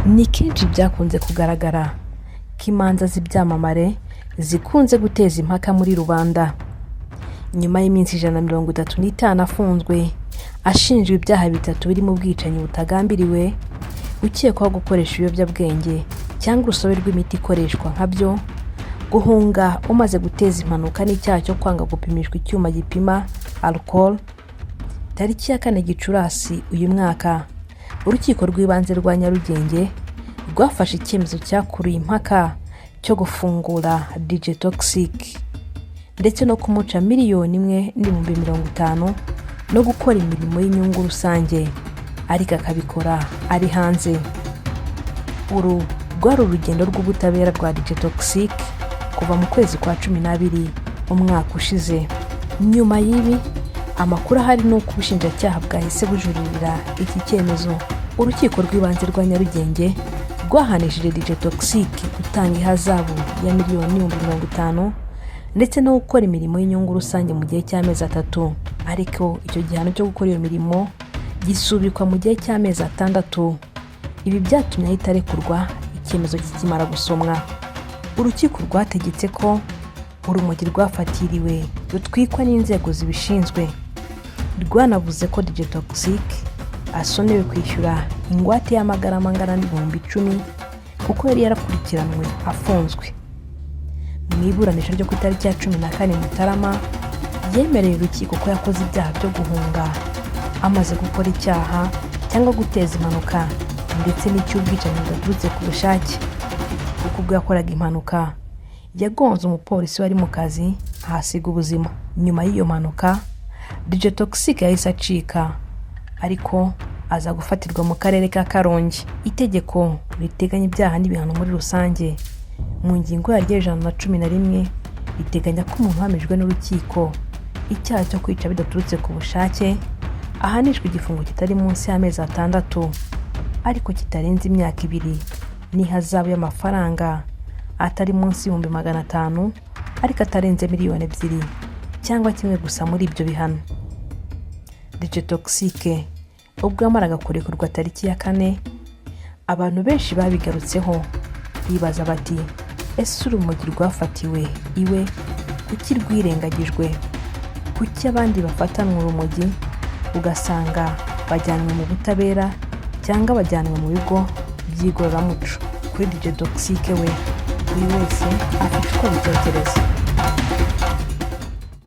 Ni kenshi byakunze kugaragara ko imanza z'ibyamamare zikunze guteza impaka muri rubanda. Nyuma y'iminsi 135 afunzwe ashinjwa ibyaha bitatu birimo ubwicanyi butagambiriwe, ukekwaho gukoresha ibiyobyabwenge cyangwa urusobe rw'imiti ikoreshwa nka byo, guhunga umaze guteza impanuka n'icyaha cyo kwanga gupimishwa icyuma gipima alcool, tariki ya 4 Gicurasi uyu mwaka, Urukiko rw'Ibanze rwa Nyarugenge rwafashe icyemezo cyakuruye impaka cyo gufungura DJ Toxxyk ndetse no kumuca 1,050,000 no gukora imirimo y'inyungu rusange, ariko akabikora ari hanze. Uru rwari urugendo rw'ubutabera rwa DJ Toxxyk kuva mu kwezi kwa 12 umwaka ushize. Nyuma y'ibi, amakuru ahari ni uko ubushinjacyaha bwahise bujuririra iki cyemezo. Urukiko rw'Ibanze rwa Nyarugenge rwahanishije DJ Toxxyk gutanga ihazabu ya 1,050,000 ndetse no gukora imirimo y'inyungu rusange mu gihe cy'amezi 3, ariko icyo gihano cyo gukora iyo mirimo gisubikwa mu gihe cy'amezi 6. Ibi byatumye ahita arekurwa icyemezo kikimara gusomwa. Urukiko rwategetse ko urumogi rwafatiriwe rutwikwa n'inzego zibishinzwe. Rwanavuze ko DJ Toxxyk asonewe kwishyura ingwate y'amagarama angana n'10,000 kuko yari yarakurikiranwe afunzwe. Mu iburanisha ryo ku itariki ya 14 Mutarama, yemereye urukiko ko yakoze ibyaha byo guhunga amaze gukora icyaha cyangwa guteza impanuka ndetse n'icy'ubwicanyi budaturutse ku bushake, kuko ubwo yakoraga impanuka yagonze umupolisi wari mu kazi ahasiga ubuzima. Nyuma y'iyo mpanuka, DJ Toxxyk yahise acika, ariko aza gufatirwa mu karere ka Karongi. Itegeko riteganya ibyaha n'ibihano muri rusange, mu ngingo yaryo 111, riteganya ko umuntu uhamijwe n'urukiko icyaha cyo kwica bidaturutse ku bushake ahanishwa igifungo kitari munsi y'amezi 6 ariko kitarenze imyaka 2 n'ihazabu y'amafaranga atari munsi y'500,000 ariko atarenze 2,000,000, cyangwa kimwe gusa muri ibyo bihano. DJ Toxxyk ubwo yamaraga kurekurwa tariki ya 4, abantu benshi babigarutseho bibaza bati: "Ese urumogi rwafatiwe iwe kuki rwirengagijwe? Kuki abandi bafatanwa urumogi ugasanga bajyanwe mu butabera cyangwa bajyanwe mu bigo by'igororamuco?" Kuri DJ Toxxyk we, buri wese afite uko abitekereza.